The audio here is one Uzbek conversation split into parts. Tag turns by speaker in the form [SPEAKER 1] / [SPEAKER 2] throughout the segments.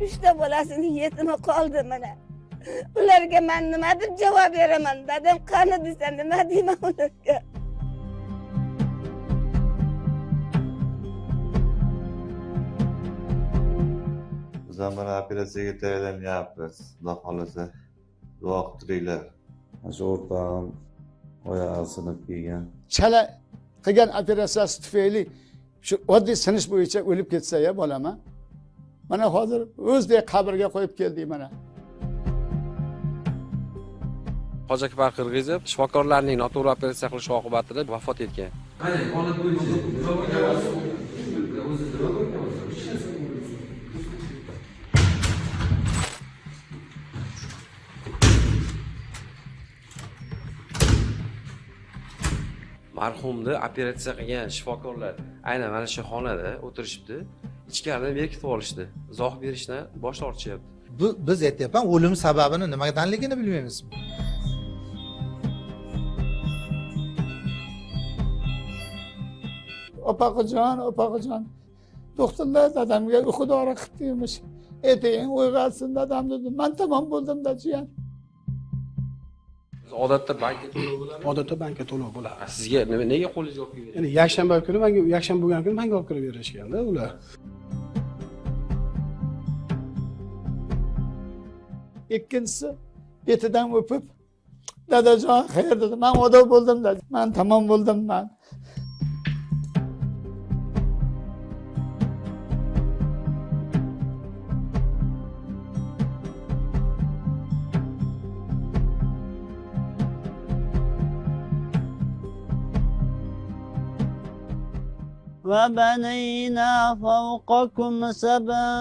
[SPEAKER 1] Uchta bolasini yetimi qoldi mana. Ularga man nima deb javob beraman? Dadam qani desa nima deyman ularga?
[SPEAKER 2] Biz ham mana operatsiyaga tayyorlanyapmiz. Xudo xohlasa duo qilib turinglar. Mana shu o'rtog'im oyog'i sinib kelgan.
[SPEAKER 3] Chala qilgan operatsiyasi tufayli shu oddiy sinish bo'yicha o'lib ketsa ya bolama. Mana hozir o'zdek qabrga qo'yib keldik mana.
[SPEAKER 4] Hoji Akbar Qirg'izov shifokorlarning noto'g'ri operatsiya qilishi oqibatida vafot etgan. Marhumni operatsiya qilgan shifokorlar aynan mana shu xonada o'tirishibdi. Ichkaridan berkitib olishdi. Izoh berishdan bosh tortishyapti.
[SPEAKER 5] Bu biz aytyapman, o'lim sababini nimadanligini bilmaymiz.
[SPEAKER 3] Opaqijon, opaqijon. Doktorlar dadamga uyqu dori qilibdi emish. Ertaga uyg'otsin dadam dedi. Man tamom bo'ldim da jiyan.
[SPEAKER 4] Odatda bankka to'lov bo'ladimi?
[SPEAKER 6] Odatda bankka to'lov bo'ladi.
[SPEAKER 4] Sizga nima, nega qo'lingizga olib kelib
[SPEAKER 6] Endi yakshanba kuni menga, yakshanba bo'lgan kuni menga olib kirib berishganda ular.
[SPEAKER 3] Ikkinchisi betidan o'pib, dadajon xayr dedi. Man odob bo'ldim da. Man tamom bo'ldim man.
[SPEAKER 7] وبنينا فوقكم سبعا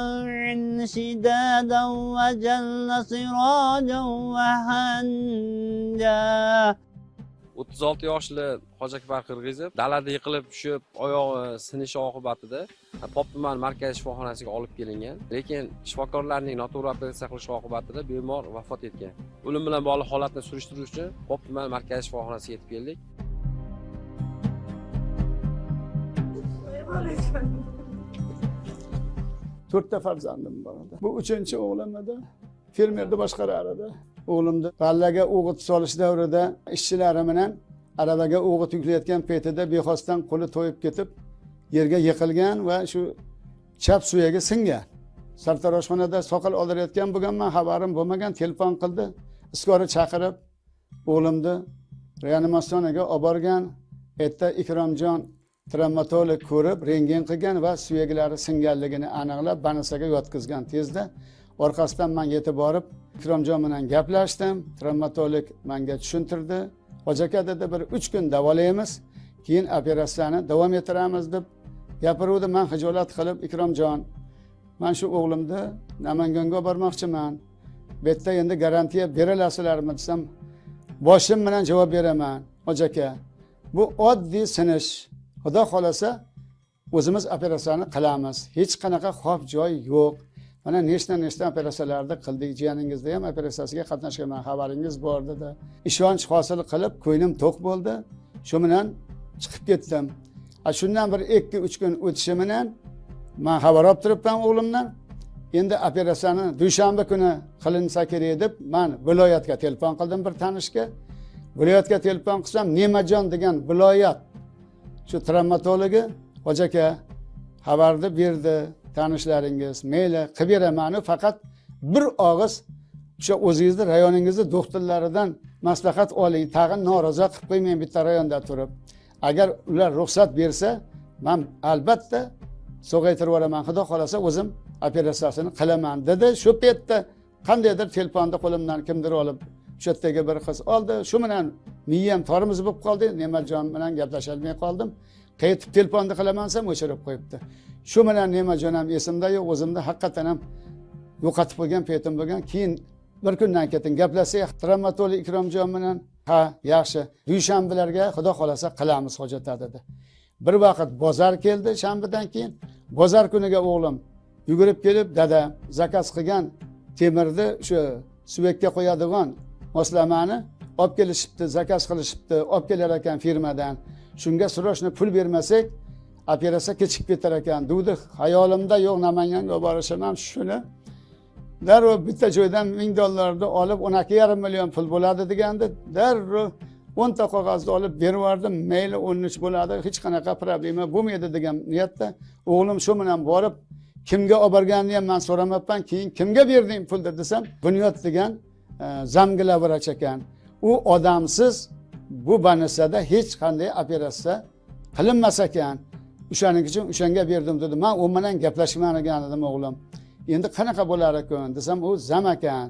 [SPEAKER 7] شدادا وجعلنا سراجا وحنجا.
[SPEAKER 4] 36 yoshli Hoji Akbar Qirg'izov dalada yiqilib tushib, oyog'i sinishi oqibatida Pop tuman markaziy shifoxonasiga olib kelingan. Lekin shifokorlarning noto'g'ri operatsiya qilishi oqibatida bemor vafot etgan. O'lim bilan bog'liq holatni surishtirish uchun Pop tuman markaziy shifoxonasiga yetib keldik.
[SPEAKER 3] To'rtta farzandim bor edi. Bu uchinchi o'g'lim edi. Fermerni boshqarar edi. O'g'limni g'allaga o'g'it solish davrida ishchilari bilan aravaga o'g'it yuklayotgan paytida bexosdan qo'li to'yib ketib yerga yiqilgan va shu chap suyagi singan. Sartaroshxonada soqol oldirayotgan bo'lganman, xabarim bo'lmagan, telefon qildi. Iskori chaqirib o'g'limni reanimatsiyaga olib borgan. Erta Ikromjon travmatolog ko'rib rentgen qilgan va suyaklari singanligini aniqlab banisaga yotqizgan tezda. Orqasidan men yetib borib Ikromjon bilan gaplashdim. Travmatolog menga tushuntirdi. Hoji aka dedi, bir 3 kun davolaymiz, keyin operatsiyani davom ettiramiz deb gapiruvdi. Men xijolat qilib, Ikromjon, men shu o'g'limni Namanganga bormoqchiman. Bu yerda endi garantiya beralasizlarmi desam, boshim bilan javob beraman hoji aka. Bu oddiy sinish. Xudo xolasa o'zimiz operatsiyani qilamiz. Hech qanaqa xavf joy yo'q. Mana nechta operatsiyalarni qildik. Jiyaningizda ham operatsiyasiga qatnashganman, xabaringiz bor dedi. Ishonch hosil qilib, ko'nglim to'q bo'ldi. Shu bilan chiqib ketdim. Shundan bir 2-3 kun o'tishi bilan men xabar olib turibman o'g'limdan. Endi operatsiyani dushanba kuni qilinsa kerak deb men viloyatga telefon qildim bir tanishga. Viloyatga telefon qilsam, Nemajon degan viloyat shu travmatologi hoji aka xabarni berdi, tanishlaringiz mayli qilib beraman, faqat bir og'iz o'sha o'zingizni rayoningizni doktorlaridan maslahat oling, tag'in norozi qilib qo'ymang bitta rayonda turib. Agar ular ruxsat bersa, men albatta sog'aytirib yuboraman, xudo xolasa o'zim operatsiyasini qilaman dedi. Shu paytda qandaydir telefonni qo'limdan kimdir olib, o'sha yerdagi bir qiz oldi. Shu bilan miyam tormoz bo'lib qoldi. Nemajon bilan gaplasholmay qoldim. Qaytib telefonni qilaman desam o'chirib qo'yibdi. Shu bilan Nemajon ham esimda yo'q, o'zimda haqiqatan ham yo'qotib qo'ygan paytim bo'lgan. Keyin bir kundan keyin gaplashsak travmatolog Ikromjon bilan, ha, yaxshi, dushanbalarga xudo xolasa qilamiz hojatda dedi. Bir vaqt bozor keldi shanbadan keyin. Bozor kuniga o'g'lim yugurib kelib, dada, zakaz qilgan temirni shu suvakka qo'yadigan moslamani olib kelishibdi, zakaz qilishibdi, olib kelar ekan firmadan. Shunga срочно pul bermasak, operatsiya kechikib ketar ekan degdi. Xayolimda yo'q, Namanganga borishim ham shuni Darrov bitta joydan $1000 olib 12,5 million pul bo'ladi degandi. Darrov 10 ta qog'ozni olib berib yubordim. Mayli 13 bo'ladi, hech qanaqa problema bo'lmaydi degan niyatda o'g'lim shu bilan borib kimga olib borganini ham men so'ramabman. Keyin kimga berding pulni desam, Bunyod degan zamgila vrach ekan. U odamsiz bu banisada hech qanday operatsiya qilinmas ekan. O'shaning uchun o'shanga berdim dedi. Men u bilan gaplashmagan edim o'g'lim. Endi qanaqa bo'lar ekan desam, u zam ekan.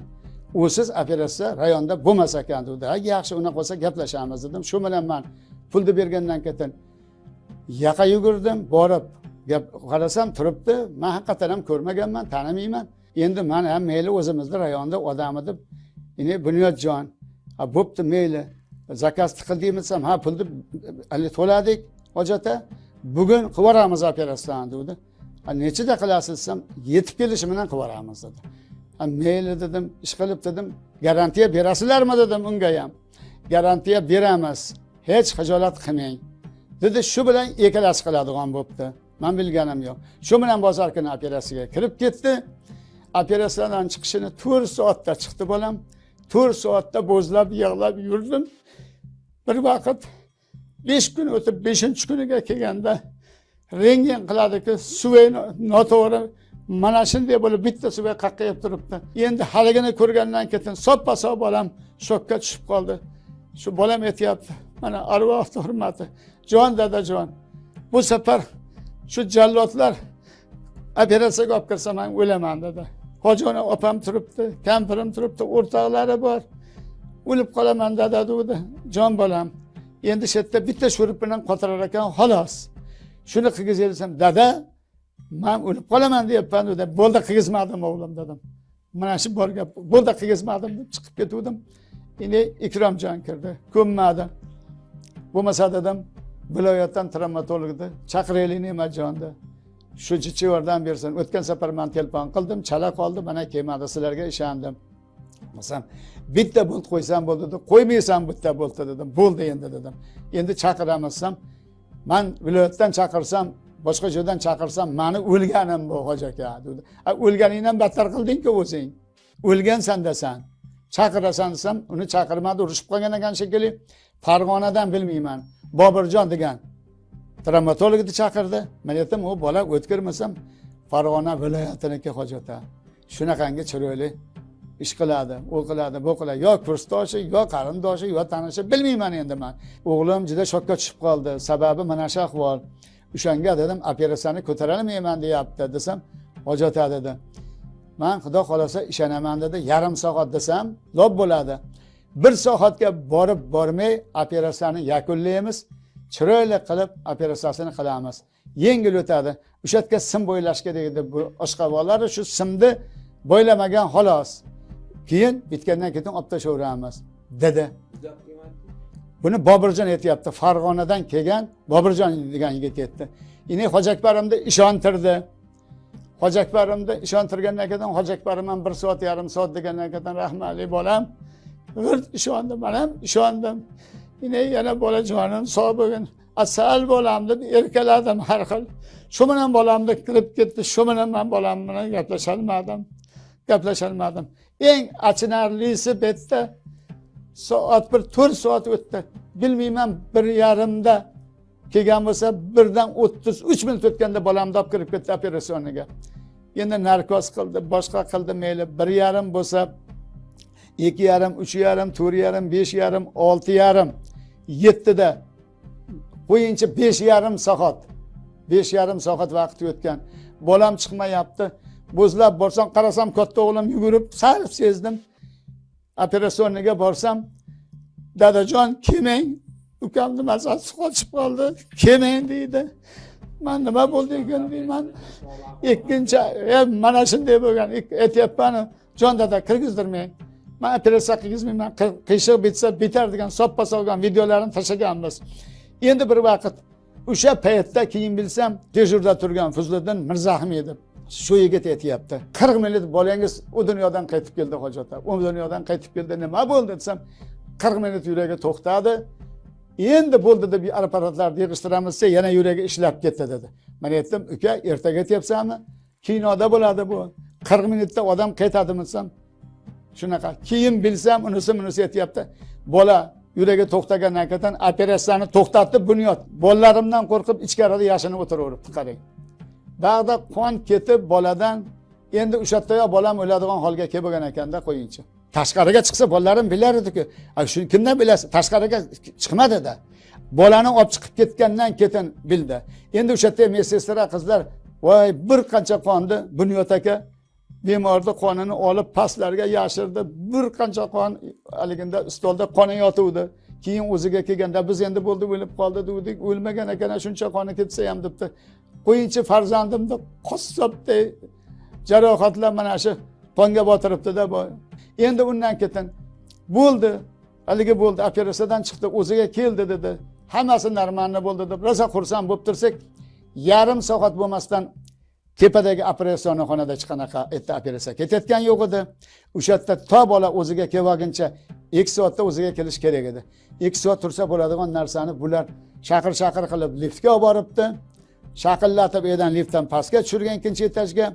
[SPEAKER 3] Usiz operatsiya rayonda bo'lmas ekan dedi. Ha, yaxshi, unaqa bo'lsa gaplashamiz dedim. Shu bilan men pulni bergandan keyin yaqa yugurdim, borib gap qarasam turibdi. Men haqiqatan ham ko'rmaganman, tanimayman. Endi men ham mayli o'zimizni rayonda odami deb, endi Bunyodjon, ha bo'pti mayli, zakaz qildingmi desam, ha pulni hali to'ladik hojata, bugun qilib yuboramiz operatsiyani dedi. Ha nechida qilasiz desam, yetib kelishi bilan qilib yuboramiz dedi. Ha mayli dedim, ish qilib dedim, garantiya berasizlarmi dedim unga ham. Garantiya beramiz, hech xijolat qilmang dedi. Shu bilan ikkalasi qiladigan bo'pti. Men bilganim yo'q. Shu bilan bozor kuni operatsiyaga kirib ketdi. Operatsiyadan chiqishini 4 soatda chiqdi bolam. 4 soatda bo'zlab yig'lab yurdim. Bir vaqt 5 kun o'tib 5-kuniga kelganda rentgen qiladiki, suvay noto'g'ri mana shunday bo'lib bitta suvay qaqqayib turibdi. Endi haligini ko'rgandan keyin soppa-sog' bolam shokka tushib qoldi. Shu bolam aytyapti, mana arvoh hurmati, jon dadajon, bu safar shu jallodlar operatsiyaga olib kirsa men o'laman dedi. Hojona opam turibdi, kampirim turibdi, o'rtoqlari bor. O'lib qolaman dada dedi. Jon bolam, endi shu yerda bitta shurib bilan qotirar ekan xolos. Shuni qilgizay desam, dada, men o'lib qolaman deyapman dedi. Bo'ldi qilgizmadim o'g'lim dedim. Mana shu bor gap, bo'ldi qilgizmadim deb chiqib ketdim. Endi Ikromjon kirdi, ko'nmadi. Bo'lmasa dedim, viloyatdan travmatologni chaqiraylik Ne'matjonni. Shu jichi yordam bersin. O'tgan safar men telefon qildim, chala qoldi, mana kelmadi, sizlarga ishondim. Masalan, bitta bolt qo'ysam bo'ldi dedi. Qo'ymaysan bitta boltni dedim. Bo'ldi endi dedim. Endi chaqiramiz desam, men viloyatdan chaqirsam, boshqa joydan chaqirsam, meni o'lganim bu hoji aka dedi. O'lganingdan battar qilding-ku o'zing. O'lgansan desan. Chaqirasan desam, uni chaqirmadi, urushib qolgan ekan shekilli. Farg'onadan bilmayman. Boburjon degan travmatologni chaqirdi. Men aytdim, u bola o'tkirmasam Farg'ona viloyatiniki hoji ota. Shunaqangi chiroyli ish qiladi, u qiladi, bu qiladi. Yo kursdoshi, yo qarindoshi, yo tanishi, bilmayman endi men. O'g'lim juda shokka tushib qoldi. Sababi mana shu ahvol. O'shanga dedim, operatsiyani ko'tara olmayman deyapti desam, hoji ota dedi. Men xudo xolasa ishonaman dedi. Yarim soat desam, lob bo'ladi. 1 soatga borib bormay operatsiyani yakunlaymiz. Chiroyli qilib operatsiyasini qilamiz. Yengil o'tadi. O'sha yerga sim bo'ylash kerak edi. Bu oshqovoqlari shu simni bo'ylamagan xolos. Keyin bitgandan keyin olib tashlayveramiz dedi. Buni Boburjon aytyapti. Farg'onadan kelgan Boburjon degan yigit aytdi. Endi Hoji Akbarimni ishontirdi. Hoji Akbarimni ishontirgandan keyin Hoji Akbarim ham 1 soat, yarim soat degandan keyin rahmatli bolam g'irt ishondi, men ham ishondim. Endi yana bolajonim sog' bo'lgin, asal bolam deb erkaladim har xil. Shu bilan bolamni kirib ketdi, shu bilan men bolam bilan gaplasholmadim. Gaplasholmadim. Eng achinarlisi bu yerda soat bir 4 soat o'tdi. Bilmayman, 1:30da kelgan bo'lsa, 1:33 minut o'tganda bolamni olib kirib ketdi operatsioniga. Endi narkoz qildi, boshqa qildi, mayli 1:30 bo'lsa 2:30, 3:30, 4:30, 5:30, 6:30, 7da qo'yinchi 5,5 soat. 5,5 soat vaqt o'tgan. Bolam chiqmayapti. Bo'zlab borsam, qarasam katta o'g'lim yugurib, sal sezdim. Operatsioniga borsam, dadajon kelmang, ukamni mazasi qochib qoldi, kelmang deydi. Man nima bo'ldi ekan deyman. Ikkinchi, mana shunday bo'lgan, aytyapman, jon dada kirgizdirmang. Man operatsiya qilgizmayman, qiyshiq bitsa bitar degan soppa solgan videolarini tashlaganmiz. Endi bir vaqt o'sha paytda keyin bilsam dejurda turgan Fazliddin Mirzaahmedov shu yigit aytyapti. 40 minut bolangiz u dunyodan qaytib keldi hoji ota. U dunyodan qaytib keldi, nima bo'ldi desam, 40 minut yuragi to'xtadi. Endi bo'ldi deb apparatlarni yig'ishtiramiz desa, yana yuragi ishlab ketdi dedi. Men aytdim, uka, ertaga aytyapsanmi? Kinoda bo'ladi bu. 40 minutda odam qaytadimi desam, shunaqa. Keyin bilsam, unisi bunisi aytyapti. Bola yuragi to'xtagandan keyin operatsiyani to'xtatdi Bunyod. Bolalarimdan qo'rqib ichkarida yashinib o'tiraveribdi, qarang. Bag'da qon ketib boladan, endi o'sha yerdayoq bolam o'ladigan holga kelib bo'lgan ekanda, qo'yingchi. Tashqariga chiqsa bolalarim bilar edi-ku. Shuni kimdan bilasiz? Tashqariga chiqmadi-da. Bolani olib chiqib ketgandan keyin bildi. Endi o'sha yerda medsestra qizlar, voy bir qancha qonni Bunyod aka bemorni qonini olib pastlarga yashirdi. Bir qancha qon haliginda stolda qoni yotuvdi. Keyin o'ziga kelganda biz endi bo'ldi, o'lib qoldi dedik. O'lmagan ekan, shuncha qoni ketsa ham debdi. Qo'yinchi farzandimni qassobday jarohatlar mana shu qonga botiribdi-da bu. Endi undan keyin bo'ldi, haligi bo'ldi, operatsiyadan chiqdi, o'ziga keldi dedi. Hammasi normalni bo'ldi deb rosa xursand bo'lib tursak, yarim soat bo'lmasdan tepadagi operatsion xonada chiqanaqa erta operatsiya ketayotgan yo'q edi. O'sha yerda to bola o'ziga kelib olguncha 2 soatda o'ziga kelish kerak edi. 2 soat tursa bo'ladigan narsani bular shaqir-shaqir qilib liftga olib boribdi. Shaqillatib edan liftdan pastga tushirgan ikkinchi etajga,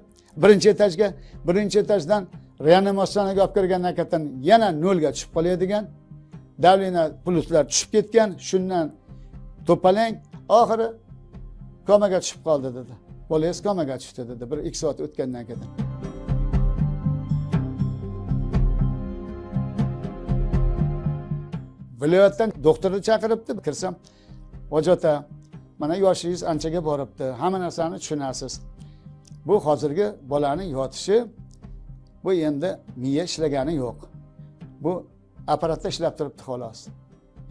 [SPEAKER 3] birinchi etajga, birinchi etajdan reanimatsiyaga olib kirgandan keyin yana nolga tushib qoladigan. Davlina pluslar tushib ketgan, shundan to'palang oxiri komaga tushib qoldi dedi. Bolangiz komaga tushdi dedi 1-2 soat o'tgandan keyin. Viloyatdan doktorni chaqiribdi, kirsam, "Hoji ota, mana yoshingiz anchaga boribdi, hamma narsani tushunasiz. Bu hozirgi bolaning yotishi, bu endi miya ishlagani yo'q. Bu apparatda ishlab turibdi xolos.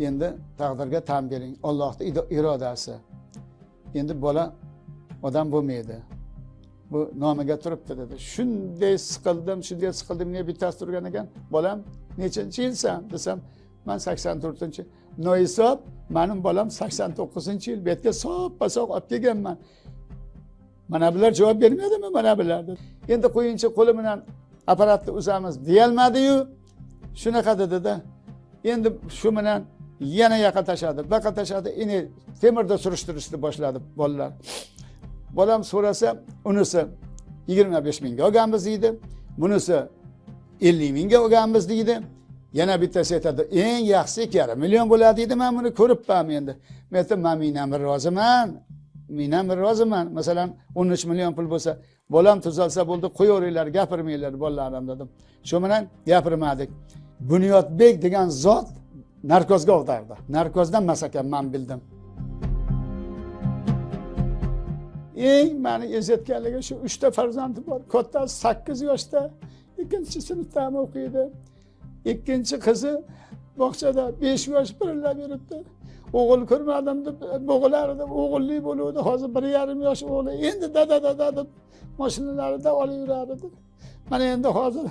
[SPEAKER 3] Endi taqdirga tan bering, Allohning irodasi. Endi bola odam bo'lmaydi. Bu nomiga turibdi" dedi. Shunday siqildim, shunday siqildim, ne bittasi turgan ekan, bolam nechinchi yilsan desam, man 84-chi. Noisob, mening bolam 89-yil, bu yerga soppa-sog' olib kelganman. Mana bular javob bermadimi? Mana bular dedi. Endi qo'yinchi qo'li bilan apparatni uzamiz deyolmadi-yu, shunaqa dedi-da. Endi shu bilan yana yaqa tashadi, baqa tashadi, endi temirda surishtirishni boshladi bolalar. Bolam so'rasa, unisi 25 mingga olganmiz deydi, bunisi 50 mingga olganmiz deydi. Yana bittasi aytadi, eng yaxshisi 2,5 million bo'ladi deydi. Men buni ko'ribman endi. Men aytdim, men mingdan bir roziman. Mingdan bir roziman. Masalan, 13 million pul bo'lsa, bolam tuzalsa bo'ldi, qo'yaveringlar, gapirmanglar bolalarim dedim. Shu bilan gapirmadik. Bunyodbek degan zot narkozga og'dardi. Narkozdan emas ekan, men bildim. Eng meni ezayotganligi shu 3 ta farzandi bor. Kattasi 8 yoshda, ikkinchi sinfda o'qiydi. Ikkinchi qizi bog'chada 5 yosh birlab yuribdi. O'g'il ko'rmadim deb bo'g'ilar edi, o'g'illi bo'luvdi. Hozir 1,5 yosh o'g'li endi dada dada deb mashinalarida olib yurar edi. Mana endi hozir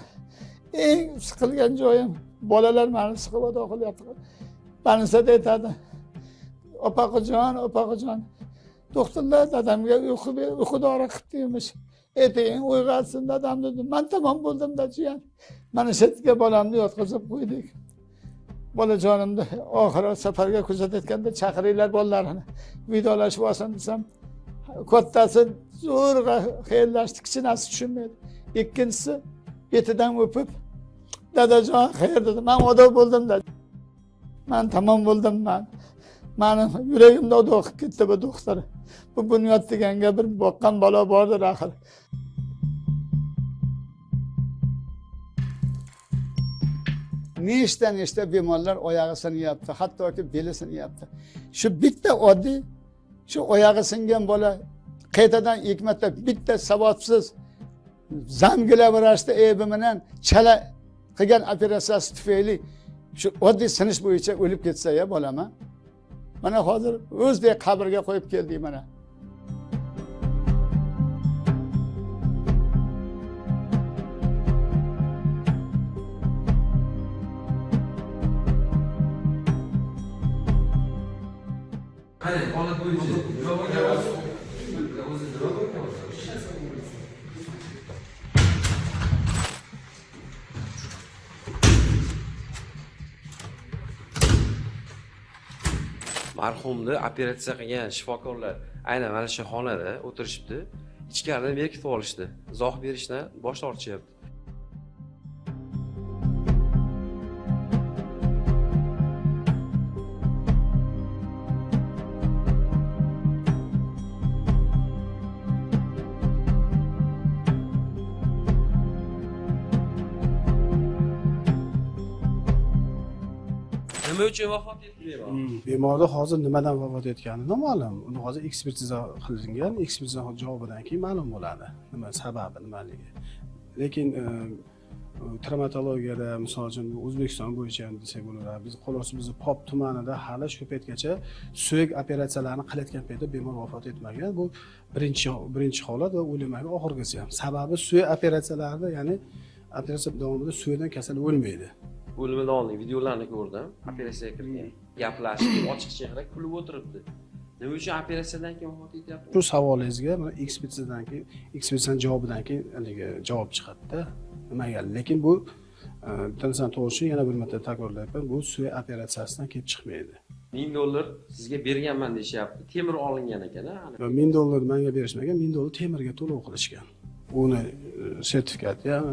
[SPEAKER 3] eng siqilgan joyim bolalar meni siqib ado qilyapti. Banisada aytadi, "Opaqijon, opaqijon, doktorlar dadamga uyqu dori qilibdi emish. Ertaga uyg'otsin dadam" dedim. Men tamom bo'ldim-da jiyan. Mana shu yerga bolamni yotqizib qo'ydik. Bolajonimni oxiri safarga kuzatayotganda chaqiringlar bolalarini, vidolashib olsin desam, kattasi zo'rg'a xayrlashdi, kichinasi tushunmaydi. Ikkinchisi betidan o'pib, "Dadajon xayr" dedi. Men odob bo'ldim-da. Men tamom bo'ldim men. Meni yuragimda odob qilib ketdi bu doktor. Bu Bunyod deganga bir boqqan balo bordir axir. Nechta bemorlar oyog'i sinyapti, hattoki beli sinyapti. Shu bitta oddiy shu oyog'i singan bola qaytadan ikki marta bitta savodsiz zamgila vrachni aybi bilan chala qilgan operatsiyasi tufayli shu oddiy sinish bo'yicha o'lib ketsa ya bolama. Mana hozir o'zdek qabrga qo'yib keldik mana.
[SPEAKER 4] Qarang, holat bo'yicha nima bo'lgan o'zi? O'zi nima bo'lgan o'zi? Marhumni operatsiya qilgan shifokorlar aynan mana shu xonada o'tirishibdi. Ichkaridan berkitib olishdi. Izoh berishdan bosh tortishyapti. Nima uchun vafot etdi bemor?
[SPEAKER 6] Bemorda hozir nimadan vafot etgani noma'lum. Uni hozir ekspertiza qilingan, ekspertiza javobidan keyin ma'lum bo'ladi nima sababi nimaligi. Lekin travmatologiyada misol uchun O'zbekiston bo'yicha ham desak bo'ladi. Biz xolos bizni Pop tumanida hali shu paytgacha suyak operatsiyalarini qilayotgan paytda bemor vafot etmagan. Bu birinchi holat va o'ylaymanki oxirgisi ham. Sababi suyak operatsiyalarida, ya'ni operatsiya davomida suyakdan kasal o'lmaydi.
[SPEAKER 4] O'limidan oldin videolarni ko'rdim. Operatsiyaga kirgan, gaplashib, ochiq chehra kulib o'tiribdi. Nima uchun operatsiyadan keyin vafot etyapti?
[SPEAKER 6] Shu savolingizga mana ekspertizadan keyin, ekspertizaning javobidan keyin haligi javob chiqadi-da. Nimaga? Lekin bu bitta narsani to'g'ri yana bir marta takrorlayapman, bu suyak operatsiyasidan kelib chiqmaydi.
[SPEAKER 4] $1000 sizga berganman deyishyapti. Temir olingan ekan-a?
[SPEAKER 6] $1000 menga berishmagan, $1000 temirga to'lov qilishgan. Uni sertifikati ham,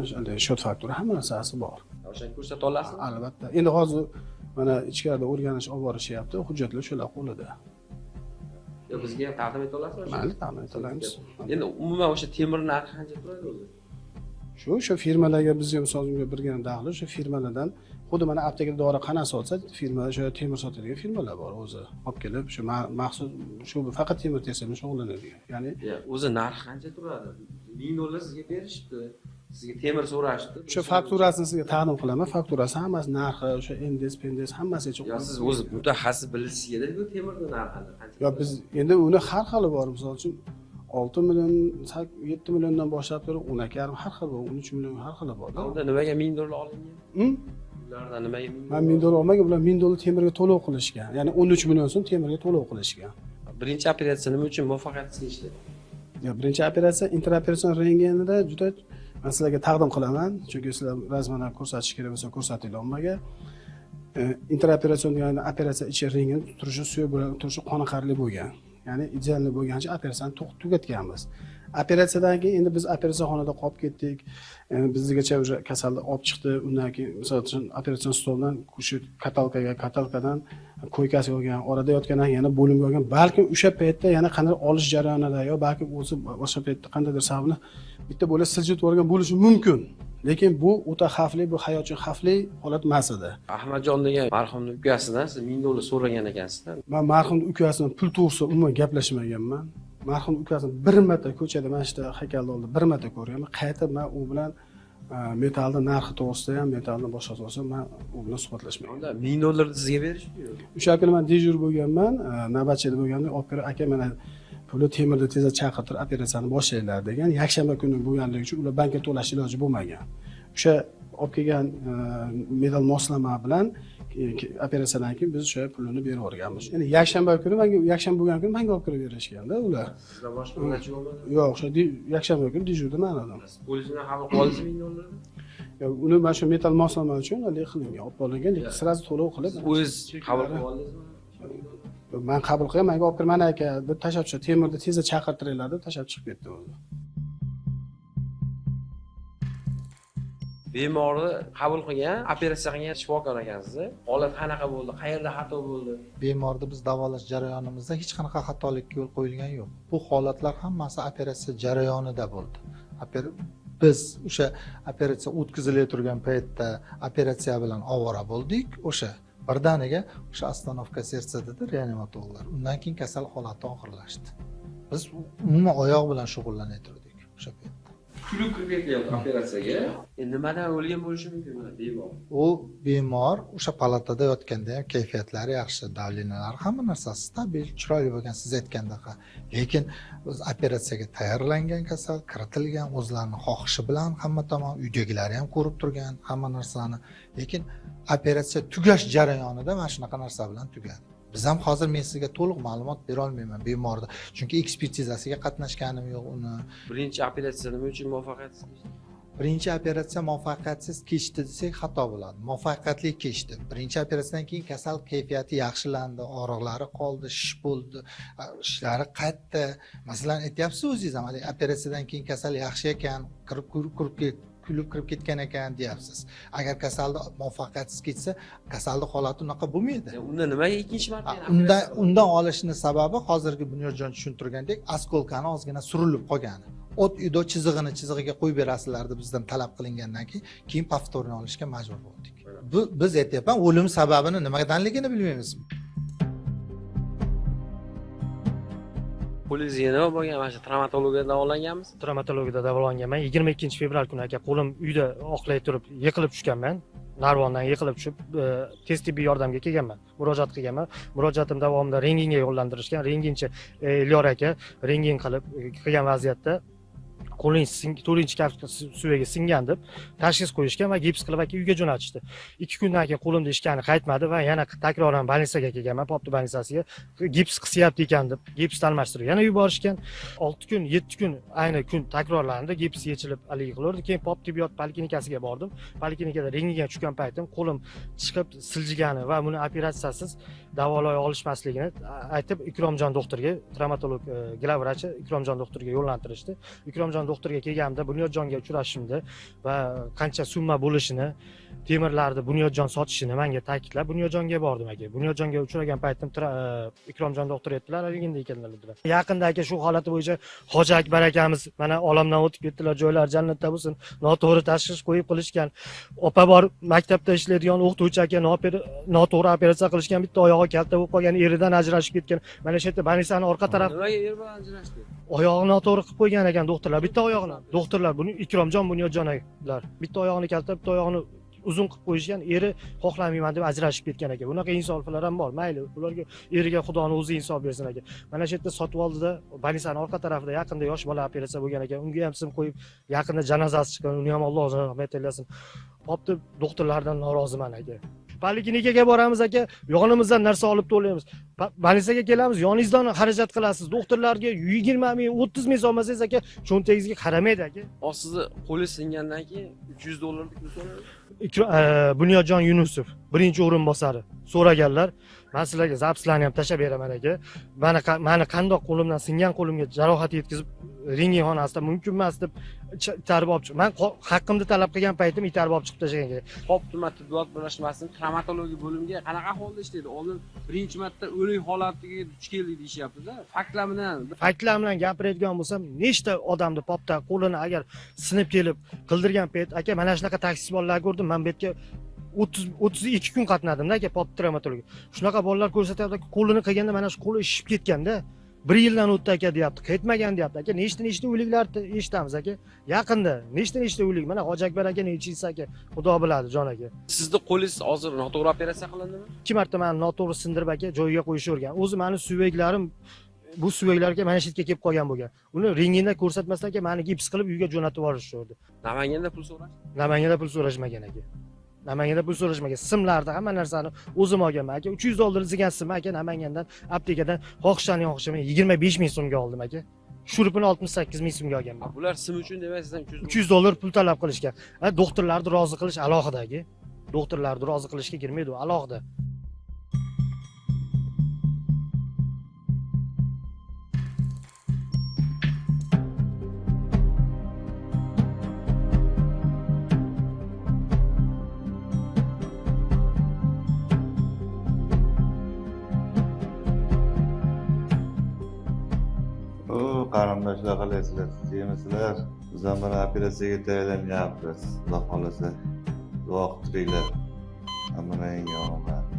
[SPEAKER 6] shot faktura hamma narsasi bor.
[SPEAKER 4] O'shani ko'rsata olasizmi?
[SPEAKER 6] Albatta. Endi hozir mana ichkarida o'rganish olib borishyapti, hujjatlar shular qo'lida.
[SPEAKER 4] Yo, bizga ham taqdim eta olasizmi?
[SPEAKER 6] Mayli, taqdim eta olamiz.
[SPEAKER 4] Endi umuman o'sha temir narxi qancha turadi o'zi?
[SPEAKER 6] Shu firmalarga bizga misol uchun birgina daxli, shu firmalardan xuddi mana aptekada dori qana sotsa, firmalar o'sha temir sotadigan firmalar bor o'zi. Olib kelib shu maxsus shu faqat temir tesish bilan shug'ullanadigan. Ya'ni
[SPEAKER 4] o'zi narxi qancha turadi? $1000 sizga berishibdi. Sizga temir so'rashdi.
[SPEAKER 6] O'sha fakturasini sizga taqdim qilaman. Fakturasi hammasi, narxi, o'sha MDS, PNDS hammasi ichi.
[SPEAKER 4] Yo, siz o'zi mutaxassis bilishingiz kerak bu temirning narxini qancha.
[SPEAKER 6] Yo, biz endi uni har xili bor, misol uchun 6 million, 7 milliondan boshlab turib 12,5 har xil bor, 13 million har xili bor.
[SPEAKER 4] Unda nimaga $1000 olingan? Ulardan nimaga $1000?
[SPEAKER 6] Men $1000 olmagan, ular $1000 temirga to'lov qilishgan. Ya'ni 13 million so'm temirga to'lov qilishgan.
[SPEAKER 4] Birinchi operatsiya nima uchun muvaffaqiyatsiz ishladi?
[SPEAKER 6] Yo, birinchi operatsiya intraoperatsion rentgenida juda men sizlarga taqdim qilaman, chunki sizlar rasman ham ko'rsatish kerak bo'lsa ko'rsatinglar ommaga. Intraoperatsion degani operatsiya ichi rentgen turishi, suyak bilan turishi qoniqarli bo'lgan. Ya'ni idealli bo'lgancha operatsiyani tugatganmiz. Operatsiyadan keyin endi biz operatsiya xonada qolib ketdik. Bizgacha o'sha kasalni olib chiqdi. Undan keyin misol uchun operatsion stoldan o'sha katalkaga, katalkadan koykasiga olgan, orada yotgandan yana bo'limga olgan. Balkim o'sha paytda yana qanday olish jarayonida yo balkim o'zi boshqa paytda qandaydir sababni bitta bo'la siljitib yuborgan bo'lishi mumkin. Lekin bu o'ta xavfli, bu hayot uchun xavfli holat emas edi.
[SPEAKER 4] Ahmadjon degan marhumning ukasidan siz $1000 so'ragan ekansizda.
[SPEAKER 6] Men marhumning ukasidan pul to'g'risida umuman gaplashmaganman. Marhum ukasini bir marta ko'chada mana shu haykalni oldida bir marta ko'rganman. Qayta men u bilan metalni narxi to'g'risida ham, metalni boshqa to'g'risida men u bilan suhbatlashmagan.
[SPEAKER 4] Unda $1000 sizga berishdi-yu.
[SPEAKER 6] O'sha kuni men dejur bo'lganman, navbatchida bo'lganda olib kirib, aka mana puli temirni tezda chaqirtirib operatsiyani boshlanglar degan. Yakshanba kuni bo'lganligi uchun ular bankka to'lash iloji bo'lmagan. O'sha olib kelgan medal moslama bilan operatsiyadan keyin biz o'sha pulini berib yuborganmiz. Endi yakshanba kuni menga, yakshanba bo'lgan kuni menga olib kirib berishganda ular.
[SPEAKER 4] Sizdan boshqa iloji bo'lmadi?
[SPEAKER 6] Yo'q, o'sha yakshanba kuni dejurda men edim.
[SPEAKER 4] Siz polisni qabul qildingizmi $1000ni?
[SPEAKER 6] Yo'q, uni mana shu metal moslama uchun haligi qilingan, olib borilgan, lekin sразу to'lov qilib
[SPEAKER 4] o'z qabul qilib oldingizmi?
[SPEAKER 6] Men qabul qilgan, menga olib kirmana aka deb tashlab chiqdi. Temirni tezda chaqirtiringlar deb tashlab chiqib ketdi o'zi.
[SPEAKER 4] Bemorni qabul qilgan, operatsiya qilgan shifokor ekansiz. Holat qanaqa bo'ldi? Qayerda xato bo'ldi?
[SPEAKER 5] Bemorni biz davolash jarayonimizda hech qanaqa xatolikka yo'l qo'yilgani yo'q. Bu holatlar hammasi operatsiya jarayonida bo'ldi. Biz o'sha operatsiya o'tkazilay turgan paytda operatsiya bilan ovora bo'ldik. O'sha birdaniga o'sha ostanovka sersa dedi reanimatologlar. Undan keyin kasal holati og'irlashdi. Biz umuman oyoq bilan shug'ullanay turdik o'sha paytda.
[SPEAKER 4] Kulib kirib ketyapti operatsiyaga. Nimadan o'lgan bo'lishi mumkin mana bemor?
[SPEAKER 5] U bemor o'sha palatada yotganda ham kayfiyatlari yaxshi, davlenalari hamma narsasi stabil, chiroyli bo'lgan siz aytgandaqa. Lekin o'z operatsiyaga tayyorlangan kasal, kiritilgan, o'zlarini xohishi bilan hamma tomon, uydagilari ham ko'rib turgan hamma narsani. Lekin operatsiya tugash jarayonida mana shunaqa narsa bilan tugadi. Biz ham hozir men sizga to'liq ma'lumot bera olmayman bemorda, chunki ekspertizasiga qatnashganim yo'q uni.
[SPEAKER 4] Birinchi operatsiya nima uchun muvaffaqiyatsiz?
[SPEAKER 5] Birinchi operatsiya muvaffaqiyatsiz kechdi desak xato bo'ladi. Muvaffaqiyatli kechdi. Birinchi operatsiyadan keyin kasal kayfiyati yaxshilandi, og'riqlari qoldi, shish bo'ldi, ishlari qaytdi. Masalan, aytyapsiz o'zingiz ham, haligi operatsiyadan keyin kasal yaxshi ekan, kirib kulib kirib ketgan ekan deyapsiz. Agar kasalni muvaffaqiyatsiz ketsa, kasalning holati unaqa bo'lmaydi.
[SPEAKER 4] Unda nimaga ikkinchi marta?
[SPEAKER 5] Undan olishning sababi hozirgi Bunyodjon tushuntirgandek, oskolkani ozgina surilib qolgani. O't ido chizig'ini chizig'iga qo'yib berasizlar deb bizdan talab qilingandan keyin повторni olishga majbur bo'ldik. Bu biz aytyapman, o'lim sababini nimadanligini bilmaymiz.
[SPEAKER 4] Qo'lingizga nima bo'lgan? Mana shu travmatologiyada davolanganmiz?
[SPEAKER 8] Travmatologiyada davolanganman. 22 fevral kuni aka qo'lim uyda oqlay turib yiqilib tushganman. Narvondan yiqilib tushib, tez tibbiy yordamga kelganman. Murojaat qilganman. Murojaatim davomida rentgenga yo'llantirishgan. Rentgenchi Elyor aka rentgen qilib qilgan vaziyatda qo'ling to'rtinchi kaft suyagi singan deb tashxis qo'yishgan va gips qilib aka uyga jo'natishdi. 2 kundan keyin qo'limda ishgani qaytmadi va yana takroran больница ga kelganman, Popti больница siga. Gips qisyapti ekan deb gipsni almashtirib yana yuborishgan. 6 kun, 7 kun ayni kun takrorlandi. Gips yechilib haligi qilaverdi. Keyin Pop tibbiyot poliklinikasiga bordim. Poliklinikada rentgenga tushgan paytim qo'lim chiqib siljigani va buni operatsiyasiz davolay olishmasligini aytib, Ikromjon doktorga, travmatolog главврач i Ikromjon doktorga yo'llantirishdi. Ikromjon doktorga kelganimda Bunyodjonga uchrashishimda va qancha summa bo'lishini, temirlarni Bunyodjon sotishini menga ta'kidlab, Bunyodjonga bordim aka. Bunyodjonga uchragan paytim Ikromjon doktor aytdilar, haligida ekanlar dedilar. Yaqinda aka shu holati bo'yicha Hoji Akbar akamiz mana olamdan o'tib ketdilar, joylari jannatda bo'lsin. Noto'g'ri tashxis qo'yib qilishgan. Opa bor, maktabda ishlaydigan o'qituvchi aka, noto'g'ri operatsiya qilishgan, bitta oyog'i kalta bo'lib qolgan, eridan ajrashib ketgan. Mana shu yerda больница ni orqa taraf.
[SPEAKER 4] Nimaga er bilan ajrashdi?
[SPEAKER 8] Oyog'ini noto'g'ri qilib qo'ygan ekan doktorlar, bitta oyog'ini. Doktorlar buni Ikromjon Bunyodjonlar bitta oyog'ini kalta, bitta oyog'ini uzun qilib qo'yishgan, eri xohlamayman deb ajrashib ketgan aka. Bunaqa insoflar ham bor, mayli, ularga, eriga Xudoni o'zi insof bersin aka. Mana shu yerda sotib oldida, больница ni orqa tarafida yaqinda yosh bola operatsiya bo'lgan ekan, unga ham sim qo'yib, yaqinda janozasi chiqqan, uni ham Alloh rahmat aylasin. Qopti doktorlardan noroziman aka. Poliklinikaga boramiz aka, yonimizdan narsa olib to'laymiz. Больница ga kelamiz, yoningizdan xarajat qilasiz. Doktorlarga 20 ming, 30 ming solmasangiz aka, cho'ntagingizga qaramaydi aka.
[SPEAKER 4] Hozir sizni qo'li singandan keyin 300 dollarlik pul so'radi.
[SPEAKER 8] Bunyodjon Yunusov birinchi o'rinbosari so'raganlar. Man sizlarga запись larni ham tashlab beraman aka. Mani qandoq qo'limdan singan qo'limga jarohat yetkazib, rentgen xonasida mumkin emas deb itarib olib chiq, man haqqimni talab qilgan paytim itarib olib chiqib tashlagan aka.
[SPEAKER 4] Pop tuman tibbiyot birlashmasining travmatologiya bo'limiga qanaqa ahvolda ishlaydi? Oldin birinchi marta o'lik holatiga duch keldik deyishyapti-da. Faktlar bilan.
[SPEAKER 8] Faktlar bilan gapiradigan bo'lsam, nechta odamni popda qo'lini agar sinib kelib qildirgan payt aka, mana shunaqa taksi bolalar ko'rdim man. Bu yerga 32 kun qatnadimda aka, pop travmatologiya. Shunaqa bolalar ko'rsatyapti, qo'lini qilganda mana shu qo'li shishib ketganda, bir yildan o'tdi aka deyapti, qaytmagan deyapti aka. Nechta nechta o'liklarni eshitamiz aka, yaqinda nechta nechta o'lik, mana Hoji Akbar aka nechinchisi aka, Xudo biladi, jon aka.
[SPEAKER 4] Sizni qo'lingiz hozir noto'g'ri operatsiya qilindimi?
[SPEAKER 8] Ikki marta mani noto'g'ri sindirib aka, joyiga qo'yishavergan. O'zi mani suyaklarim, bu suyaklarga mana shu yerga kelib qolgan bo'lgan. Uni rentgenda ko'rsatmasdan aka, mani gips qilib uyga jo'natib yuborishdi.
[SPEAKER 4] Namanganda pul so'rash?
[SPEAKER 8] Namanganda pul so'rashmagan aka, Namanganda pul so'rashmagan. Simlarni, hamma narsani o'zim olganman aka. 300 dollar degan simni aka, Namangandan aptekadan xohishani xohishamay 25 ming so'mga oldim aka. Shurupini 68 ming so'mga olganman.
[SPEAKER 4] Bular sim uchun demak sizdan 300
[SPEAKER 8] 300 dollar pul talab qilishgan. Ha, doktorlarni rozi qilish alohida aka, doktorlarni rozi qilishga kirmaydi u, alohida.
[SPEAKER 2] O qarindoshlar, qalaysizlar, tinchmisizlar? Biz ham mana operatsiyaga tayyorlanyapmiz. Xudo xohlasa, duo qilib turinglar. Hamma yangi omad.